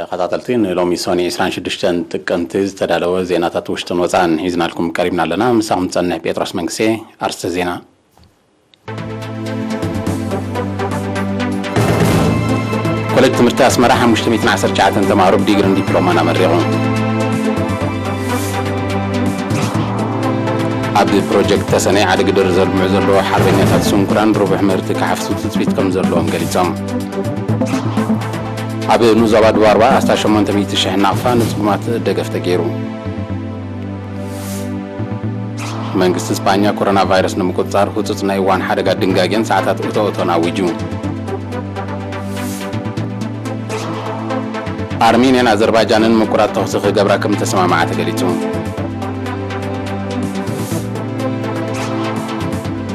ተኸታተልቲ፣ ንሎሚ ሶኒ ዕስራን ሽዱሽተን ጥቅምቲ ዝተዳለወ ዜናታት ውሽጥን ወፃእን ሒዝናልኩም ቀሪብና ኣለና። ምሳኹም ዝፀንሕ ጴጥሮስ መንግስቴ። ኣርስተ ዜና። ኮሌጅ ትምህርቲ ኣስመራ ሓሙሽተ ሚእትን ዓሰርተ ትሽዓተን ተምሃሮ ብዲግሪን ዲፕሎማን ኣመሪቑ። ኣብ ፕሮጀክት ተሰነይ ዓዲ ግድር ዘልምዑ ዘለዉ ሓርበኛታት ስንኩላን ርቡሕ ምህርቲ ክሓፍሱ ትጽቢት ከም ዘለዎም ገሊጾም። ኣብ ኑዞባ ድዋርባ ኣስታት ሸሞንተ ሚእቲ ሽሕ ናቕፋ ንጽጉማት ደገፍ ተገይሩ። መንግስቲ ስፓኛ ኮሮና ቫይረስ ንምቁጽጻር ህጹጽ ናይ እዋን ሓደጋ ድንጋጌን ሰዓታት እቶ እቶን ኣዊጁ። ኣርሜንያን ኣዘርባይጃንን ምቁራጽ ተኹሲ ክገብራ ከም ተሰማምዓ ተገሊጹ።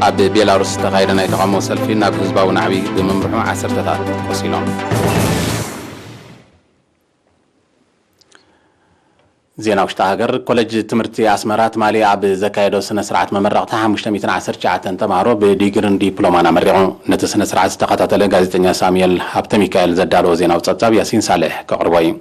ኣብ ቤላሩስ ዝተኻየደ ናይ ተቓውሞ ሰልፊ ናብ ህዝባዊ ናዕቢ ብምምርሑ ዓሰርተታት ቆሲሎም። ዜና ውሽጢ ሃገር። ኮሌጅ ትምህርቲ ኣስመራ ትማሊ ኣብ ዘካየዶ ስነ ስርዓት መመረቕታ ሓሙሽተ ሚእትን ዓሰርተ ትሽዓተን ተምሃሮ ብዲግሪን ዲፕሎማን ኣመሪቑ። ነቲ ስነ ስርዓት ዝተኸታተለ ጋዜጠኛ ሳሙኤል ሃብተ ሚካኤል ዘዳለዎ ዜናዊ ጸብጻብ ያሲን ሳልሕ ከቕርቦ እዩ።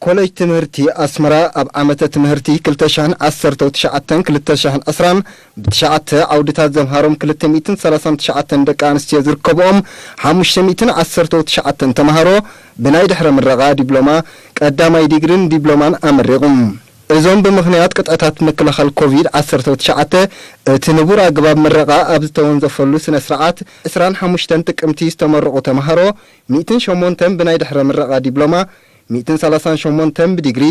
ኮሌጅ ትምህርቲ ኣስመራ ኣብ ዓመተ ትምህርቲ ክልተ ሽሕን ዓሰርተው ትሽዓተን ክልተ ሽሕን ዕስራን ብትሽዓተ ዓውድታት ዘምሃሮም ክልተ ሚእትን ሰላሳን ትሽዓተን ደቂ ኣንስትዮ ዝርከብኦም ሓሙሽተ ሚእትን ዓሰርተው ትሽዓተን ተምሃሮ ብናይ ድሕረ ምረቓ ዲፕሎማ ቀዳማይ ዲግሪን ዲፕሎማን ኣመሪቑ። እዞም ብምኽንያት ቅጥዕታት ምክልኻል ኮቪድ ዓሰርተው ትሽዓተ እቲ ንቡር ኣገባብ ምረቓ ኣብ ዝተወንዘፈሉ ስነ ስርዓት ዕስራን ሓሙሽተን ጥቅምቲ ዝተመረቑ ተምሃሮ ሚእትን ሸሞንተን ብናይ ድሕረ ምረቓ ዲፕሎማ፣ ሚእትን ሰላሳን ሸሞንተን ብዲግሪ፣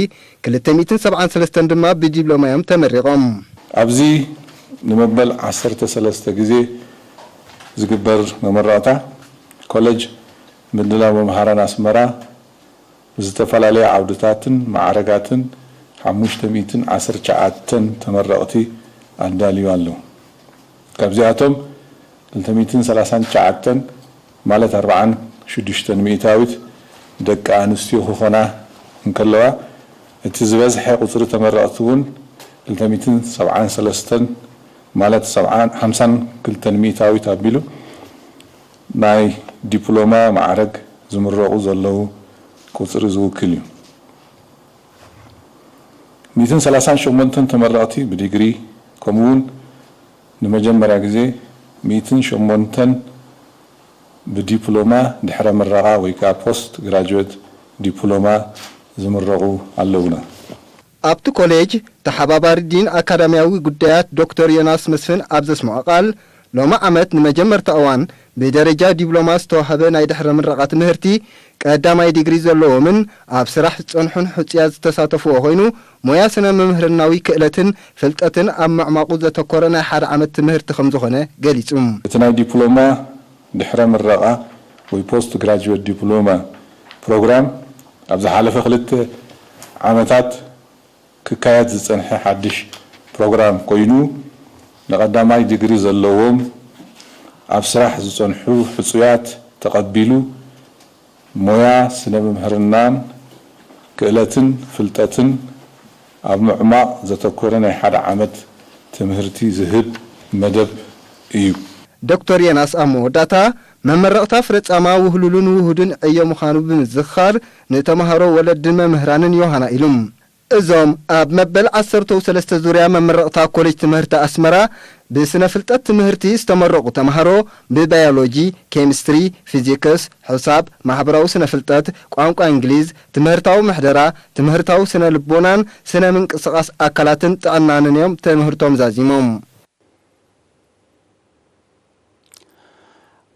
ክልተ ሚእትን ሰብዓን ሰለስተን ድማ ብዲፕሎማ እዮም ተመሪቖም። ኣብዚ ንመበል ዓሰርተ ሰለስተ ግዜ ዝግበር መመረቕታ ኮሌጅ ምድላው መምሃራን ኣስመራ ብዝተፈላለየ ዓውድታትን ማዕረጋትን ሓሙሽተ ሚእትን ዓሰርተ ትሽዓተን ተመረቕቲ ኣዳልዩ ኣሎ። ካብዚኣቶም ክልተ ሚእትን ሰላሳን ትሽዓተን ማለት ኣርብዓን ሽዱሽተን ሚእታዊት ደቂ ኣንስትዮ ክኾና እንከለዋ፣ እቲ ዝበዝሐ ቁጽሪ ተመረቕቲ እውን ክልተ ሚእትን ሰብዓን ሰለስተን ማለት ሰብዓን፣ ሓምሳን ክልተን ሚእታዊት ኣቢሉ ናይ ዲፕሎማ ማዕረግ ዝምረቑ ዘለዉ ቁጽሪ ዝውክል እዩ። ሚእትን ሰላሳን ሸሞንተን ተመረቕቲ ብዲግሪ፣ ከምኡውን ንመጀመርያ ግዜ ሚእትን ሸሞንተን ብዲፕሎማ ድሕረ ምረቓ ወይ ከኣ ፖስት ግራጁዌት ዲፕሎማ ዝምረቑ ኣለዉና። ኣብቲ ኮሌጅ ተሓባባሪ ዲን ኣካዳሚያዊ ጉዳያት ዶክተር ዮናስ መስፍን ኣብ ዘስምዖ ቃል፣ ሎሚ ዓመት ንመጀመርታ እዋን ብደረጃ ዲፕሎማ ዝተዋህበ ናይ ድሕረ ምረቓ ትምህርቲ ቀዳማይ ዲግሪ ዘለዎምን ኣብ ስራሕ ዝጸንሑን ሕጹያት ዝተሳተፍዎ ኮይኑ፣ ሞያ ስነ ምምህርናዊ ክእለትን ፍልጠትን ኣብ ምዕማቑ ዘተኮረ ናይ ሓደ ዓመት ትምህርቲ ከም ዝኾነ ገሊጹ። እቲ ናይ ዲፕሎማ ድሕረ ምረቓ ወይ ፖስት ግራጁዌት ዲፕሎማ ፕሮግራም ኣብ ዝሓለፈ ክልተ ዓመታት ክካየድ ዝጸንሐ ሓድሽ ፕሮግራም ኮይኑ፣ ንቐዳማይ ዲግሪ ዘለዎም ኣብ ስራሕ ዝጸንሑ ሕጹያት ተቐቢሉ፣ ሞያ ስነ ምምህርናን ክእለትን ፍልጠትን ኣብ ምዕማቕ ዘተኮረ ናይ ሓደ ዓመት ትምህርቲ ዝህብ መደብ እዩ። ዶክተር የናስ ኣብ መወዳእታ፣ መመረቕታ ፍረ ጻማ ውህሉልን ውሁድን ዕዮ ምዃኑ ብምዝኽኻር፣ ንተምሃሮ፣ ወለድን መምህራንን ዮሃና ኢሉ። እዞም ኣብ መበል ዓሰርተው ሰለስተ ዙርያ መመረቕታ ኮሌጅ ትምህርቲ ኣስመራ ብስነ ፍልጠት ትምህርቲ ዝተመረቑ ተምሃሮ፣ ብባዮሎጂ፣ ኬሚስትሪ፣ ፊዚክስ፣ ሕሳብ፣ ማሕበራዊ ስነ ፍልጠት፣ ቋንቋ እንግሊዝ፣ ትምህርታዊ ምሕደራ፣ ትምህርታዊ ስነ ልቦናን ስነ ምንቅስቓስ ኣካላትን ጥዕናንን እዮም ትምህርቶም ዛዚሞም።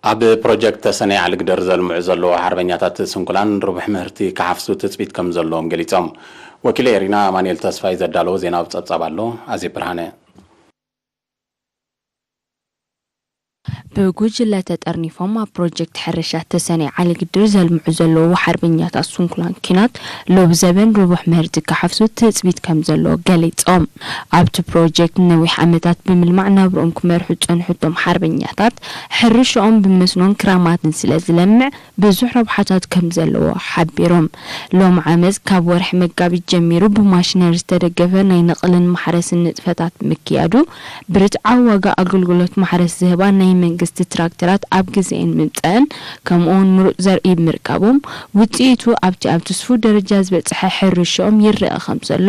ኣብ ፕሮጀክት ተሰነይ ዓሊግደር ዘልምዑ ዘለዉ ሓርበኛታት ስንኩላን ርቡሕ ምህርቲ ክሓፍሱ ትጽቢት ከም ዘለዎም ገሊጾም። ወኪል ኤሪና ኣማኑኤል ተስፋይ ዘዳለዎ ዜናዊ ጸብጻብ ኣሎ። ኣዜብ ብርሃነ። ብጉጅለ ተጠርኒፎም ኣብ ፕሮጀክት ሕርሻ ተሰነይ ዓሊግድር ዘልምዑ ዘለዉ ሓርበኛታት ስንኩላን ኲናት ሎብ ዘበን ርቡሕ ምህርቲ ክሓፍሱ ትጽቢት ከም ዘሎ ገሊጾም። ኣብቲ ፕሮጀክት ንነዊሕ ዓመታት ብምልማዕ ናብርኦም ክመርሑ ዝጸንሑ እቶም ሓርበኛታት፣ ሕርሽኦም ብመስኖን ክራማትን ስለ ዝለምዕ ብዙሕ ረብሓታት ከም ዘለዎ ሓቢሮም። ሎም ዓመት ካብ ወርሒ መጋቢት ጀሚሩ ብማሽነሪ ዝተደገፈ ናይ ነቕልን ማሕረስን ንጥፈታት ምክያዱ፣ ብርትዓዊ ዋጋ ኣገልግሎት ማሕረስ ዝህባ ናይ ሓገዝቲ ትራክተራት ኣብ ግዜኤን ምምፀአን፣ ከምኡውን ምሩፅ ዘርኢ ብምርካቦም፣ ውፅኢቱ ኣብቲ ኣብ ትስፉ ደረጃ ዝበፅሐ ሕርሽኦም ይረኣ ከም ዘሎ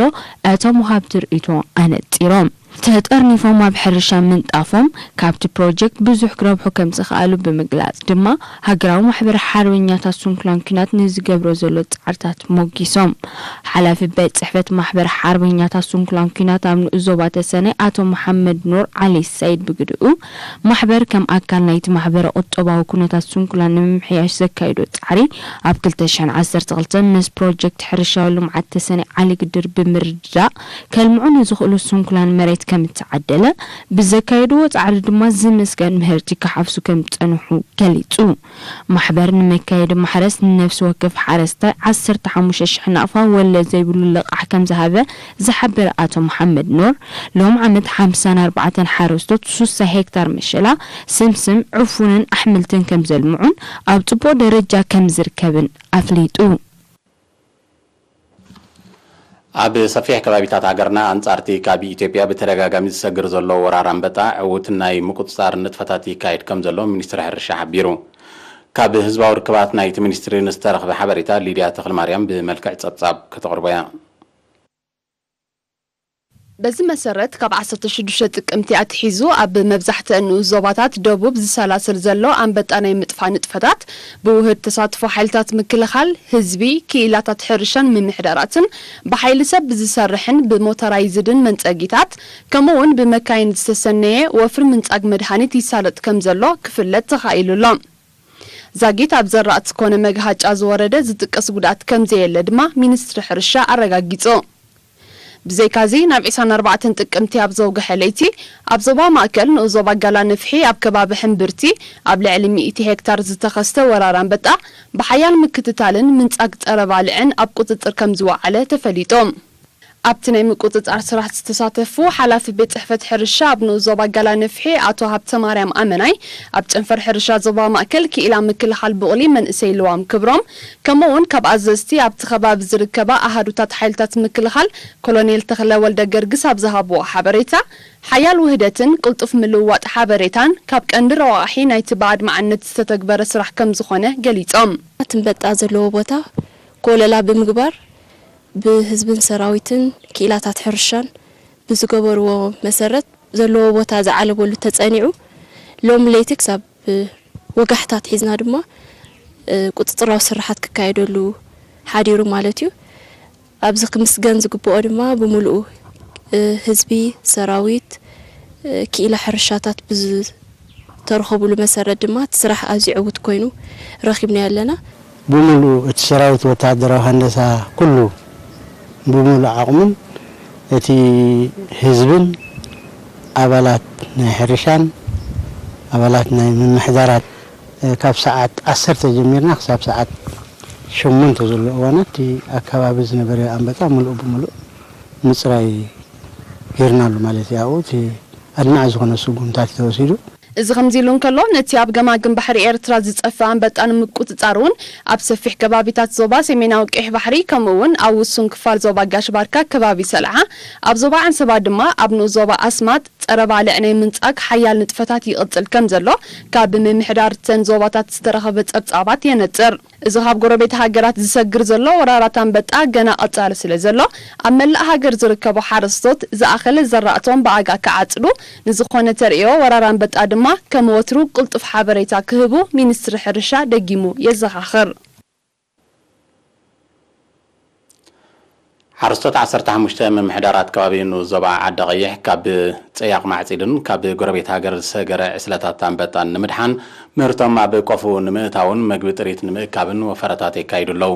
እቶም ወሃብቲ ርእይቶ ኣነፂሮም። ተጠርኒፎም ኣብ ሕርሻ ምንጣፎም ካብቲ ፕሮጀክት ብዙሕ ክረብሑ ከም ዝኸኣሉ ብምግላፅ ድማ፣ ሃገራዊ ማሕበር ሓርበኛታት ስንኩላን ኲናት ንዝገብሮ ዘሎ ፃዕርታት ሞጊሶም። ሓላፊ ቤት ፅሕፈት ማሕበር ሓርበኛታት ስንኩላን ኲናት ኣብ ንኡስ ዞባ ተሰነይ ኣቶ መሓመድ ኑር ዓሊ ሰይድ ብግድኡ፣ ማሕበር ከም ኣካል ናይቲ ማሕበረ ቁጠባዊ ኩነታት ስንኩላን ንምምሕያሽ ዘካይዶ ፃዕሪ፣ ኣብ ክልተ ሽሕን ዓሰርተ ክልተን ምስ ፕሮጀክት ሕርሻዊ ልምዓት ተሰነይ ዓሊ ግድር ብምርድዳእ፣ ከልምዑ ንዝኽእሉ ስንኩላን መሬት ከም እተዓደለ፣ ብዘካየድዎ ፃዕሪ ድማ ዝምስገን ምህርቲ ክሓፍሱ ከም ዝፀንሑ ገሊፁ። ማሕበር ንመካየዲ ማሕረስ ንነፍሲ ወከፍ ሓረስታይ ዓሰርተ ሓሙሽተ ሽሕ ናቕፋ ወለድ ዘይብሉ ልቓሕ ከም ዝሃበ ዝሓበረ ኣቶ መሓመድ ኑር፣ ሎም ዓመት ሓምሳን ኣርባዕተን ሓረስቶት ሱሳ ሄክታር መሸላ፣ ስምስም፣ ዕፉንን ኣሕምልትን ከም ዘልምዑን ኣብ ፅቡቕ ደረጃ ከም ዝርከብን ኣፍሊጡ። ኣብ ሰፊሕ ከባቢታት ሃገርና ኣንጻርቲ ካብ ኢትዮጵያ ብተደጋጋሚ ዝሰግር ዘሎ ወራር ኣንበጣ ዕዉት ናይ ምቁጽጻር ንጥፈታት ይካየድ ከም ዘሎ ሚኒስትሪ ሕርሻ ሓቢሩ። ካብ ህዝባዊ ርክባት ናይቲ ሚኒስትሪ ንዝተረኽበ ሓበሬታ ሊድያ ተኽለማርያም ብመልክዕ ጸብጻብ ከተቕርቦ እያ። በዚ መሰረት ካብ ዓሰርተ ሽዱሽተ ጥቅምቲ ኣትሒዙ ኣብ መብዛሕትአን ንኡስ ዞባታት ደቡብ ዝሰላሰል ዘሎ ኣንበጣ ናይ ምጥፋእ ንጥፈታት ብውህድ ተሳትፎ ሓይልታት ምክልኻል፣ ህዝቢ፣ ክኢላታት ሕርሻን ምምሕዳራትን ብሓይሊ ሰብ ብዝሰርሕን ብሞተራይዝድን መንጸጊታት ከምኡ እውን ብመካይን ዝተሰነየ ወፍሪ ምንጻግ መድሃኒት ይሳለጥ ከም ዘሎ ክፍለጥ ተኻኢሉ ኣሎ። ዛጊት ኣብ ዘራእቲ ኮነ መግሃጫ ዝወረደ ዝጥቀስ ጉድኣት ከምዘየለ ድማ ሚኒስትሪ ሕርሻ ኣረጋጊጹ። ብዘይካዚ ናብ ዕስራን ኣርባዕተን ጥቅምቲ ኣብ ዘውግሐ ለይቲ ኣብ ዞባ ማእከል ንኡስ ዞባ ጋላ ንፍሒ ኣብ ከባቢ ሕምብርቲ ኣብ ልዕሊ ሚእቲ ሄክታር ዝተኸስተ ወራር ኣንበጣ ብሓያል ምክትታልን ምንጻግ ጸረ ባልዕን ኣብ ቁጽጽር ከም ዝወዓለ ተፈሊጡ። ኣብቲ ናይ ምቁጽጻር ስራሕ ዝተሳተፉ ሓላፊ ቤት ጽሕፈት ሕርሻ ኣብ ንኡስ ዞባ ጋላ ንፍሒ ኣቶ ሃብተማርያም ኣመናይ፣ ኣብ ጨንፈር ሕርሻ ዞባ ማእከል ክኢላ ምክልኻል ቡቕሊ መንእሰይ ልዋም ክብሮም፣ ከምኡ እውን ካብ ኣዘዝቲ ኣብቲ ከባቢ ዝርከባ ኣሃዱታት ሓይልታት ምክልኻል ኮሎኔል ተኽለ ወልደገርግስ ኣብ ዝሃብዎ ሓበሬታ፣ ሓያል ውህደትን ቅልጡፍ ምልውዋጥ ሓበሬታን ካብ ቀንዲ ረቋሒ ናይቲ ብኣድማዕነት ዝተተግበረ ስራሕ ከም ዝኾነ ገሊጾም። ኣንበጣ ዘለዎ ቦታ ኮለላ ብምግባር ብህዝብን ሰራዊትን ክኢላታት ሕርሻን ብዝገበርዎ መሰረት ዘለዎ ቦታ ዝዓለበሉ ተጸኒዑ ሎም ለይቲ ክሳብ ወጋሕታ ኣትሒዝና ድማ ቁፅፅራዊ ስርሓት ክካየደሉ ሓዲሩ ማለት እዩ። ኣብዚ ክምስገን ዝግብኦ ድማ ብምሉኡ ህዝቢ፣ ሰራዊት፣ ክኢላ ሕርሻታት ብዝ ተረኸቡሉ መሰረት ድማ እቲ ስራሕ ኣዝዩ ዕዉት ኮይኑ ረኺብናዮ ኣለና። ብምሉኡ እቲ ሰራዊት ወተሃደራዊ ሃንደሳ ኩሉ ብምሉእ ዓቕሙን እቲ ህዝብን ኣባላት ናይ ሕርሻን ኣባላት ናይ ምምሕዳራት ካብ ሰዓት ዓሰርተ ጀሚርና ክሳብ ሰዓት ሸሞንተ ዘሎ እዋናት እቲ ኣከባቢ ዝነበረ ኣንበጣ ምሉእ ብምሉእ ምፅራይ ጌርናሉ ማለት እዩ። ኣብኡ እቲ ኣድማዒ ዝኾነ ስጉምታት ተወሲዱ። እዚ ከምዚ ኢሉ እንከሎ፣ ነቲ ኣብ ገማግም ባሕሪ ኤርትራ ዝጸፍእ ኣንበጣ ንምቁጽጻር እውን ኣብ ሰፊሕ ከባቢታት ዞባ ሰሜናዊ ቀይሕ ባሕሪ፣ ከምኡ እውን ኣብ ውሱን ክፋል ዞባ ጋሽ ባርካ ከባቢ ሰልዓ፣ ኣብ ዞባ ዓንሰባ ድማ ኣብ ንኡስ ዞባ ኣስማጥ ጸረ ባልዕ ናይ ምንጻግ ሓያል ንጥፈታት ይቕጽል ከም ዘሎ ካብ ምምሕዳር እተን ዞባታት ዝተረኸበ ጸብጻባት የነጽር። እዚ ካብ ጎረቤት ሃገራት ዝሰግር ዘሎ ወራራት ኣንበጣ ገና ቀጻሊ ስለ ዘሎ፣ ኣብ መላእ ሃገር ዝርከቡ ሓረስቶት ዝኣኸለ ዘራእቶም ብኣጋ ክዓጽዱ፣ ንዝኾነ ተርእዮ ወራር ኣንበጣ ድማ ከም ወትሩ ቅልጡፍ ሓበሬታ ክህቡ ሚኒስትሪ ሕርሻ ደጊሙ የዘኻኽር። ሓረስቶት ዓሰርተ ሓሙሽተ ምምሕዳራት ከባቢ ንኡስ ዞባ ዓዲ ቐይሕ ካብ ጸያቕ ማዕጺድን ካብ ጎረቤት ሃገር ዝሰገረ ዕስለታት ኣንበጣን ንምድሓን ምህርቶም ኣብ ቆፎ ንምእታውን መግቢ ጥሪት ንምእካብን ወፈራታት የካይዱ ኣለዉ።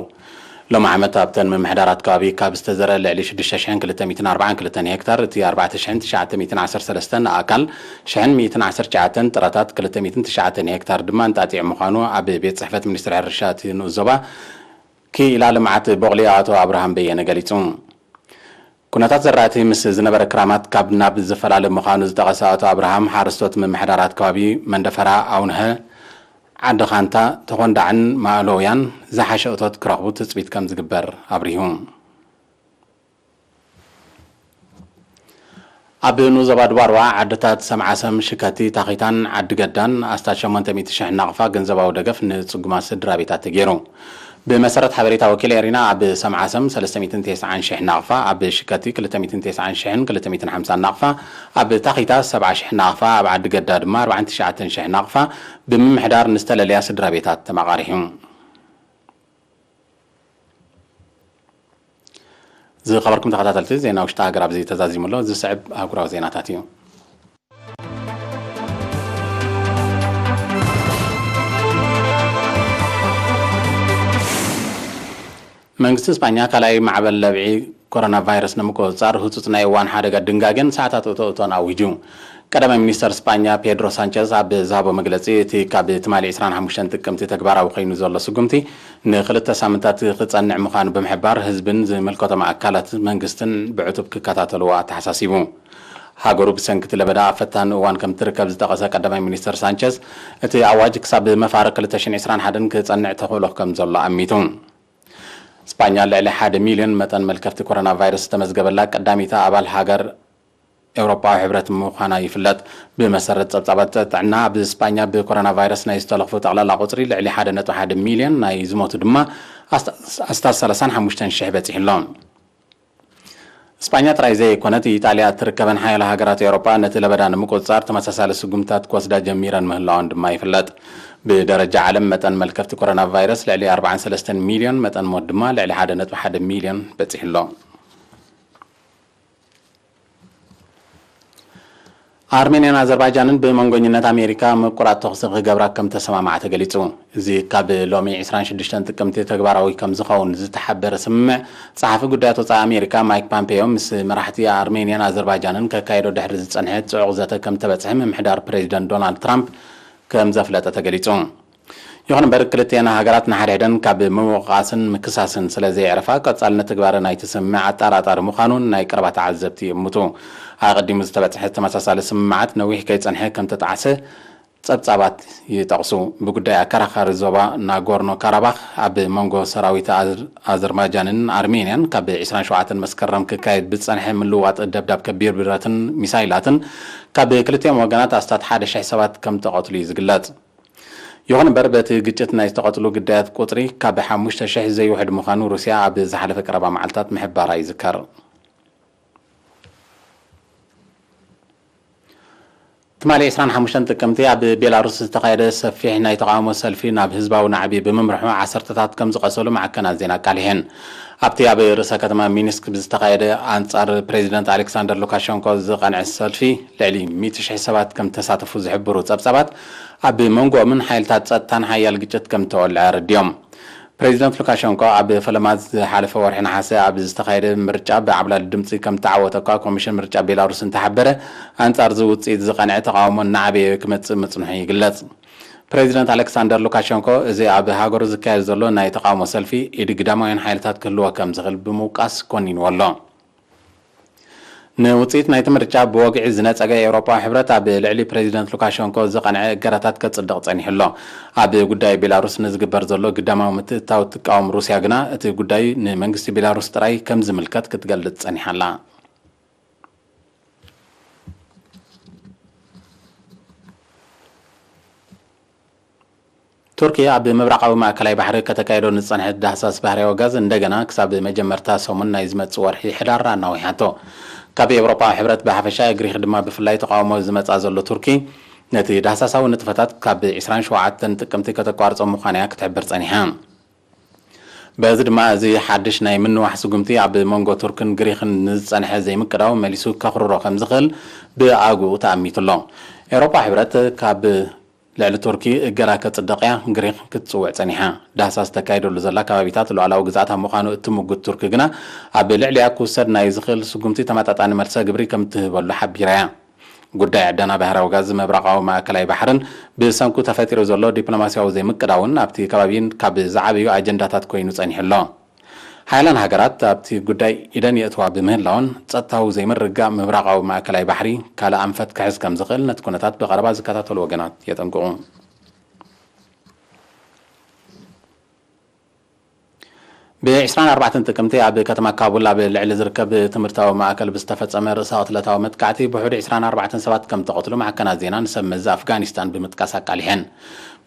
ሎሚ ዓመት ኣብተን ምምሕዳራት ከባቢ ካብ ዝተዘርአ ልዕሊ ሽዱሽተ ሽሕን ክልተ ሚእትን ኣርባዓን ክልተን ሄክታር እቲ ኣርባዕተ ሽሕን ትሽዓተ ሚእትን ዓሰርተ ሰለስተን ኣእካል ሽሕን ሚእትን ዓሰርተ ትሽዓተን ጥረታት ክልተ ሚእትን ትሽዓተን ሄክታር ድማ እንጣጢዕ ምዃኑ ኣብ ቤት ጽሕፈት ሚኒስትሪ ሕርሻ እቲ ንኡስ ዞባ ክኢላ ልምዓት ቦቕሊ ኣቶ ኣብርሃም በየነ ገሊጹ። ኩነታት ዘራእቲ ምስ ዝነበረ ክራማት ካብ ናብ ዝፈላለ ምዃኑ ዝጠቐሰ ኣቶ ኣብርሃም፣ ሓረስቶት ምምሕዳራት ከባቢ መንደፈራ፣ ኣውንሀ፣ ዓዲ ኻንታ፣ ተኾንዳዕን ማእለውያን ዝሓሸ እቶት ክረኽቡ ትጽቢት ከም ዝግበር ኣብሪሁ። ኣብ ንዞባ ድባርዋ ዓድታት ሰምዓሰም፣ ሽከቲ፣ ታኺታን ዓዲ ገዳን ኣስታት ሸሞንተ ሚእቲ ሽሕ ናቕፋ ገንዘባዊ ደገፍ ንጽጉማት ስድራ ቤታት ተገይሩ። ብመሰረት ሓበሬታ ወኪል ኤሪና፣ ኣብ ሰምዓሰም ሰለስተ ሚእትን ተስዓን ሽሕ ናቕፋ፣ ኣብ ሽከቲ ክልተ ሚእትን ተስዓን ሽሕን ክልተ ሚእትን ሓምሳን ናቕፋ፣ ኣብ ታኺታ ሰብዓ ሽሕ ናቕፋ፣ ኣብ ዓዲ ገዳ ድማ ኣርባዓን ትሽዓተን ሽሕ ናቕፋ ብምምሕዳር ንዝተለለያ ስድራ ቤታት ተመቓሪሑ። ዝኸበርኩም ተኸታተልቲ፣ ዜና ውሽጢ ሃገር ኣብዚ ተዛዚሙ ኣሎ። ዝስዕብ ኣህጉራዊ ዜናታት እዩ። መንግስቲ ስጳኛ ካልኣይ ማዕበል ለብዒ ኮሮና ቫይረስ ንምቁጽጻር ህጹጽ ናይ እዋን ሓደጋ ድንጋገን ሰዓታት እቶ እቶን ኣዊጁ። ቀዳማይ ሚኒስተር ስጳኛ ፔድሮ ሳንቸዝ ኣብ ዝሃቦ መግለጺ፣ እቲ ካብ ትማሊ ዕስራን ሓሙሽተን ጥቅምቲ ተግባራዊ ኮይኑ ዘሎ ስጉምቲ ንክልተ ሳምንታት ክጸንዕ ምዃኑ ብምሕባር፣ ህዝብን ዝምልከቶም ኣካላት መንግስትን ብዕቱብ ክከታተልዎ ኣተሓሳሲቡ። ሃገሩ ብሰንኪ እቲ ለበዳ ኣብ ፈታኒ እዋን ከም ትርከብ ዝጠቐሰ ቀዳማይ ሚኒስተር ሳንቸዝ፣ እቲ ኣዋጅ ክሳብ መፋርቕ ክልተ ሽሕን ዕስራን ሓደን ክጸንዕ ተኽእሎ ከም ዘሎ ኣሚቱ። ስጳኛ ልዕሊ ሓደ ሚልዮን መጠን መልከፍቲ ኮሮና ቫይረስ ዝተመዝገበላ ቀዳሚታ ኣባል ሃገር ኤውሮጳዊ ሕብረት ምዃና ይፍለጥ። ብመሰረት ጸብጻባት ጥዕና፣ ኣብ ስጳኛ ብኮሮና ቫይረስ ናይ ዝተለኽፉ ጠቕላላ ቁጽሪ ልዕሊ ሓደ ነጥቢ ሓደ ሚልዮን፣ ናይ ዝሞቱ ድማ ኣስታ-፣ ኣስታት ሰላሳን ሓሙሽተን ሽሕ በጺሑ ኣሎ። ስጳኛ ጥራይ ዘይኮነት፣ ኢጣልያ እትርከበን ሓያሎ ሃገራት ኤውሮጳ ነቲ ለበዳ ንምቁጽጻር ተመሳሳሊ ስጉምታት ክወስዳ ጀሚረን ምህላወን ድማ ይፍለጥ። ብደረጃ ዓለም መጠን መልከፍቲ ኮሮና ቫይረስ ልዕሊ ኣርባዓን ሰለስተን ሚልዮን፣ መጠን ሞት ድማ ልዕሊ ሓደ ነጥቢ ሓደ ሚልዮን በጺሑ ኣሎ። ኣርሜንያን ኣዘርባይጃንን ብመንጎኝነት ኣሜሪካ ምቁራጽ ተኹሲ ክገብራ ከም ተሰማምዓ ተገሊጹ። እዚ ካብ ሎሚ ዕስራን ሽዱሽተን ጥቅምቲ ተግባራዊ ከም ዝኸውን ዝተሓበረ ስምምዕ፣ ጸሓፊ ጉዳያት ወጻኢ ኣሜሪካ ማይክ ፓምፔዮ ምስ መራሕቲ ኣርሜንያን ኣዘርባይጃንን ከካየዶ ድሕሪ ዝጸንሐ ጽዑቕ ዘተ ከም ተበጽሐ ምምሕዳር ፕሬዚደንት ዶናልድ ትራምፕ ከም ዘፍለጠ ተገሊጹ። ይኹን እምበር፣ ክልቲኤን ሃገራት ንሓድሕደን ካብ ምውቓስን ምክሳስን ስለ ዘየዕረፋ፣ ቀጻልነት ተግባር ናይቲ ስምምዕ ኣጠራጣሪ ምዃኑ ናይ ቀረባ ተዓዘብቲ ይእምቱ። ኣቐዲሙ ዝተበጽሐ ተመሳሳሊ ስምምዓት ነዊሕ ከይጸንሐ ከም ተጣዕሰ ጸብጻባት ይጠቕሱ። ብጉዳይ ኣከራኻሪ ዞባ ናጎርኖ ካራባኽ፣ ኣብ መንጎ ሰራዊት ኣዝ-፣ ኣዘርባይጃንን ኣርሜንያን ካብ ዕስራን ሸውዓተን መስከረም ክካየድ ብዝጸንሐ ምልውዋጥ ደብዳብ ከቢድ ብረትን ሚሳይላትን፣ ካብ ክልቲኦም ወገናት ኣስታት ሓደ ሽሕ ሰባት ከም ተቐትሉ እዩ ዝግለጽ። ይኹን እምበር፣ በቲ ግጭት ናይ ዝተቐትሉ ግዳያት ቁጽሪ ካብ ሓሙሽተ ሽሕ ዘይውሕድ ምዃኑ ሩስያ ኣብ ዝሓለፈ ቀረባ መዓልታት ምሕባራ ይዝከር። ትማሊ ዕስራን ሓሙሽተን ጥቅምቲ ኣብ ቤላሩስ ዝተኻየደ ሰፊሕ ናይ ተቓውሞ ሰልፊ ናብ ህዝባዊ ናዕቢ ብምምርሑ ዓሰርተታት ከም ዝቐሰሉ ማዕከናት ዜና ኣቃሊሐን። ኣብቲ ኣብ ርእሰ ከተማ ሚንስክ ብዝተኻየደ ኣንጻር ፕሬዚደንት ኣሌክሳንደር ሉካሸንኮ ዝቐንዐ ሰልፊ ልዕሊ ሚእቲ ሽሕ ሰባት ከም ተሳተፉ ዝሕብሩ ጸብጻባት፣ ኣብ መንጎኦምን ሓይልታት ጸጥታን ሓያል ግጭት ከም ተወልዐ ኣረዲኦም። ፕሬዚደንት ሉካሸንኮ ኣብ ፈለማ ዝሓለፈ ወርሒ ነሓሰ ኣብ ዝተኻየደ ምርጫ ብዓብላሊ ድምጺ ከም ተዓወተ እኳ ኮሚሽን ምርጫ ቤላሩስ እንተሓበረ፣ ኣንጻር እዚ ውጽኢት ዝቐንዐ ተቓውሞ እናዓበየ ክመጽእ ምጽንሑ ይግለጽ። ፕሬዚደንት ኣሌክሳንደር ሉካሸንኮ እዚ ኣብ ሃገሩ ዝካየድ ዘሎ ናይ ተቓውሞ ሰልፊ ኢድ ግዳማውያን ሓይልታት ክህልዎ ከም ዝኽእል ብምውቃስ ኮኒንዎ ኣሎ። ንውጽኢት ናይቲ ምርጫ ብወግዒ ዝነጸገ ኤውሮጳዊ ሕብረት፣ ኣብ ልዕሊ ፕሬዚደንት ሉካሸንኮ ዝቐንዐ እገዳታት ከጽድቕ ጸኒሑ ኣሎ። ኣብ ጉዳይ ቤላሩስ ንዝግበር ዘሎ ግዳማዊ ምትእትታው እትቃወም ሩስያ ግና፣ እቲ ጉዳይ ንመንግስቲ ቤላሩስ ጥራይ ከም ዝምልከት ክትገልጽ ጸኒሓ ኣላ። ቱርኪ ኣብ ምብራቓዊ ማእከላይ ባሕሪ ከተካይዶ ንዝጸንሐት ዳህሳስ ባህርያዊ ጋዝ እንደገና ክሳብ መጀመርታ ሰሙን ናይ ዝመጽእ ወርሒ ሕዳር ኣናዊሓቶ። ካብ ኤውሮጳዊ ሕብረት ብሓፈሻ፣ ግሪኽ ድማ ብፍላይ ተቓውሞ ዝመጻ ዘሎ ቱርኪ፣ ነቲ ዳህሳሳዊ ንጥፈታት ካብ ዕስራን ሸውዓተን ጥቅምቲ ከተቋርጾ ምዃና እያ ክትሕብር ጸኒሓ። በዚ ድማ፣ እዚ ሓድሽ ናይ ምንዋሕ ስጉምቲ ኣብ መንጎ ቱርክን ግሪኽን ንዝጸንሐ ዘይምቅዳው መሊሱ ከኽርሮ ከም ዝኽእል ብኣግኡ ተኣሚቱ ኣሎ። ኤውሮጳ ሕብረት ካብ ልዕሊ ቱርኪ እገዳ ከጽድቕ እያ ግሪኽ ክትጽውዕ ጸኒሓ። ዳህሳስ ተካይደሉ ዘላ ከባቢታት ሉዓላዊ ግዝኣታ ምዃኑ እትምጉት ቱርኪ ግና፣ ኣብ ልዕሊኣ ክውሰድ ናይ ዝኽእል ስጉምቲ ተመጣጣኒ መልሰ ግብሪ ከም ትህበሉ ሓቢራ እያ። ጉዳይ ዕደና ባህራዊ ጋዝ ምብራቓዊ ማእከላይ ባሕርን ብሰንኩ ተፈጢሩ ዘሎ ዲፕሎማስያዊ ዘይምቅዳውን ኣብቲ ከባቢን ካብ ዝዓበዩ ኣጀንዳታት ኮይኑ ጸኒሑ ኣሎ። ሓያላን ሃገራት ኣብቲ ጉዳይ ኢደን የእትዋ ብምህላውን፣ ጸጥታዊ ዘይምርግጋእ ምብራቓዊ ማእከላይ ባሕሪ ካልእ ኣንፈት ክሕዝ ከም ዝኽእል ነቲ ኩነታት ብቐረባ ዝከታተሉ ወገናት የጠንቅቑ። ብ24 ጥቅምቲ ኣብ ከተማ ካቡል ኣብ ልዕሊ ዝርከብ ትምህርታዊ ማእከል ብዝተፈጸመ ርእሰ ቅትለታዊ መጥቃዕቲ ብውሕዱ 24 ሰባት ከም ተቐትሉ ማዕከናት ዜና ንሰብ መዚ ኣፍጋኒስታን ብምጥቃስ ኣቃሊሐን።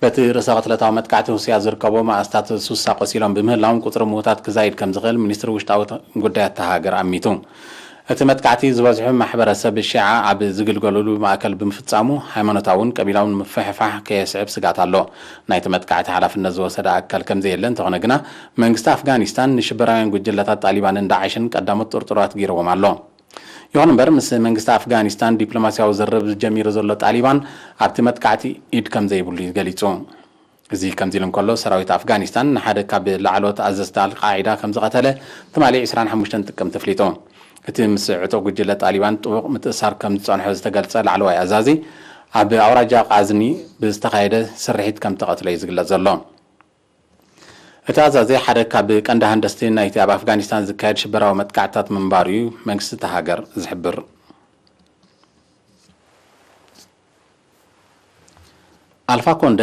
በቲ ርእሰ ቅትለታዊ መጥቃዕቲ ሩስያ ዝርከቡ ማእስታት ሱሳ ቆሲሎም ብምህላዎም ቁጽሪ ምዉታት ክዛይድ ከም ዝኽእል ሚኒስትሪ ውሽጣዊ ጉዳያት እታ ሃገር ኣሚቱ። እቲ መጥቃዕቲ ዝበዝሑ ማሕበረሰብ ሺዓ ኣብ ዝግልገሉሉ ማእከል ብምፍጻሙ ሃይማኖታውን ቀቢላውን ምፍሕፋሕ ከየስዕብ ስጋት ኣሎ። ናይቲ መጥቃዕቲ ሓላፍነት ዝወሰደ ኣካል ከም ዘየለ እንተኾነ ግና መንግስቲ ኣፍጋኒስታን ንሽበራውያን ጉጅለታት ጣሊባንን ዳዕሽን ቀዳሞት ጥርጥራት ገይርዎም ኣሎ። ይኹን እምበር ምስ መንግስቲ ኣፍጋኒስታን ዲፕሎማሲያዊ ዝርርብ ጀሚሩ ዘሎ ጣሊባን ኣብቲ መጥቃዕቲ ኢድ ከም ዘይብሉ ገሊጹ። እዚ ከምዚ ኢሉ እንከሎ ሰራዊት ኣፍጋኒስታን ንሓደ ካብ ላዕለዎት ኣዘዝቲ ኣልቃዒዳ ከም ዝቐተለ ትማሊ 25 ጥቅምቲ ኣፍሊጡ። እቲ ምስ ዕጡቕ ጉጅለ ጣሊባን ጥቡቕ ምትእሳር ከም ዝጸንሖ ዝተገልጸ ላዕለዋይ ኣዛዚ ኣብ ኣውራጃ ቃዝኒ ብዝተኻየደ ስርሒት ከም ተቐትለ እዩ ዝግለጽ ዘሎ። እቲ ኣዛዚ ሓደ ካብ ቀንዲ ሃንደስቲ ናይቲ ኣብ ኣፍጋኒስታን ዝካየድ ሽበራዊ መጥቃዕትታት ምንባሩ እዩ መንግስቲ እታ ሃገር ዝሕብር። ኣልፋ ኮንደ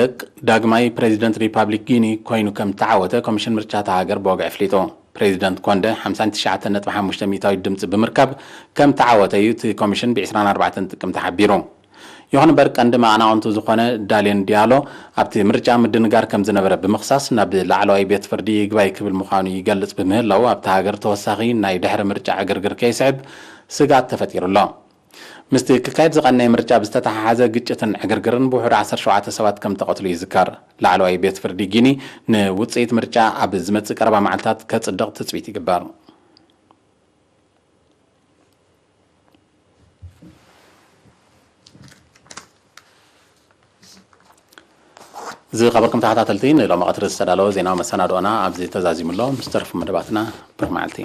ዳግማይ ፕሬዚደንት ሪፓብሊክ ጊኒ ኮይኑ ከም ተዓወተ ኮሚሽን ምርጫ እታ ሃገር ብወግዒ ኣፍሊጡ። ፕሬዚደንት ኮንደ 59.5% ድምፂ ብምርካብ ከም ተዓወተ እዩ እቲ ኮሚሽን ብ24 ጥቅምቲ ሓቢሩ። ይኹን እምበር ቀንዲ መቐናቕንቱ ዝኾነ ዳሌን ዲያሎ ኣብቲ ምርጫ ምድንጋር ከም ዝነበረ ብምኽሳስ ናብ ላዕለዋይ ቤት ፍርዲ ይግባይ ክብል ምዃኑ ይገልጽ ብምህላው ኣብታ ሃገር ተወሳኺ ናይ ድሕሪ ምርጫ ዕግርግር ከይስዕብ ስግኣት ተፈጢሩ ኣሎ። ምስቲ ክካየድ ዝቐነየ ምርጫ ብዝተተሓሓዘ ግጭትን ዕግርግርን ብውሕዱ 17 ሰባት ከም ተቐትሉ ይዝከር። ላዕለዋይ ቤት ፍርዲ ጊኒ ንውፅኢት ምርጫ ኣብ ዝመፅእ ቀረባ መዓልታት ከፅድቕ ትፅቢት ይግበር። ዝኸበርኩም ተኸታተልቲ ንሎሚ ቀትሪ ዝተዳለወ ዜናዊ መሰናድኦና ኣብዚ ተዛዚሙ ኣሎ። ምስ ተረፉ መደባትና ብሩኽ መዓልቲ።